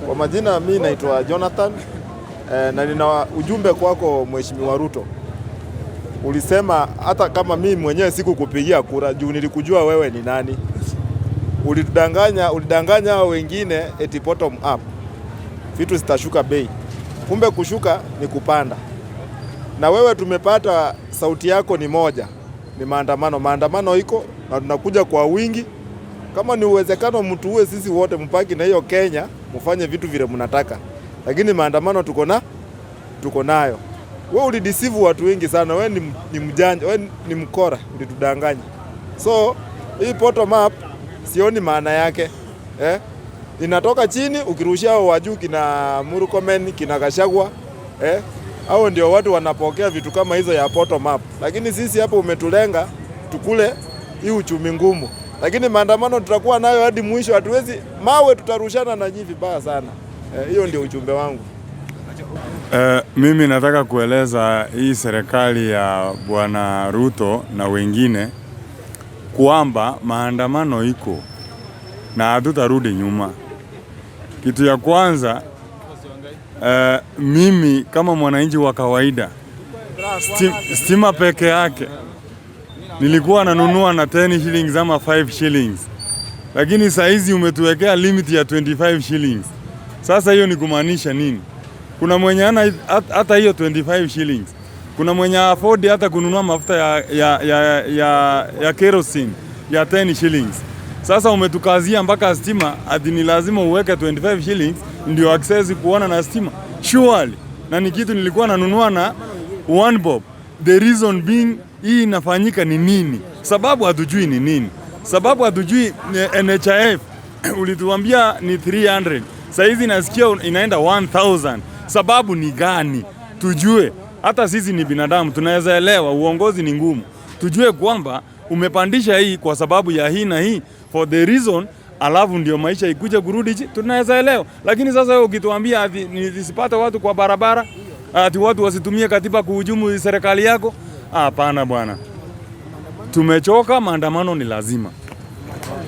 Kwa majina mi naitwa Jonathan na nina ujumbe kwako Mheshimiwa Ruto. Ulisema hata kama mi mwenyewe sikukupigia kura juu nilikujua wewe ni nani. Ulitudanganya, ulidanganya wengine eti bottom up vitu zitashuka bei, kumbe kushuka ni kupanda. Na wewe tumepata sauti yako ni moja, ni maandamano. Maandamano iko na tunakuja kwa wingi. Kama ni uwezekano mtuue sisi wote, mpaki na hiyo Kenya, mfanye vitu vile mnataka, lakini maandamano tuko nayo. Wewe ulideceive watu wengi sana. Wewe ni mjanja, wewe ni mkora, ulitudanganya. So hii bottom up sioni maana yake, eh? Inatoka chini ukirushia hao wa juu kina Murkomen, kina Gachagua, eh? Hao ndio watu wanapokea vitu kama hizo ya bottom up, lakini sisi hapo umetulenga tukule hii uchumi ngumu, lakini maandamano tutakuwa nayo hadi mwisho. Hatuwezi mawe, tutarushana na nyinyi vibaya sana. Hiyo ndio ujumbe wangu. Mimi nataka kueleza hii serikali ya Bwana Ruto na wengine kwamba maandamano iko na hatutarudi nyuma. Kitu ya kwanza, mimi kama mwananchi wa kawaida stima peke yake nilikuwa nanunua na 10 shillings ama 5 shillings, lakini saa hizi umetuwekea limit ya 25 shillings. Sasa hiyo ni kumaanisha nini? Kuna mwenye ana hata hiyo 25 shillings, kuna mwenye afford hata kununua mafuta ya kerosene ya 10 shillings. Sasa umetukazia mpaka stima ati ni lazima uweke 25 shillings ndio access kuona na stima. Surely, na ni kitu nilikuwa nanunua na 1 bob. The reason being hii inafanyika ni nini? Sababu hatujui ni nini. Sababu hatujui ni NHIF ulituambia ni 300. Sasa hizi nasikia inaenda 1000. Sababu ni gani? Tujue. Hata sisi ni binadamu tunaweza elewa, uongozi ni ngumu. Tujue kwamba umepandisha hii kwa sababu ya hii na hii for the reason, alafu ndio maisha ikuje kurudi chini, tunaweza elewa. Lakini sasa wewe ukituambia ati nisipate watu kwa barabara, ati watu wasitumie katiba kuhujumu serikali yako, hapana bwana. Tumechoka, maandamano ni lazima.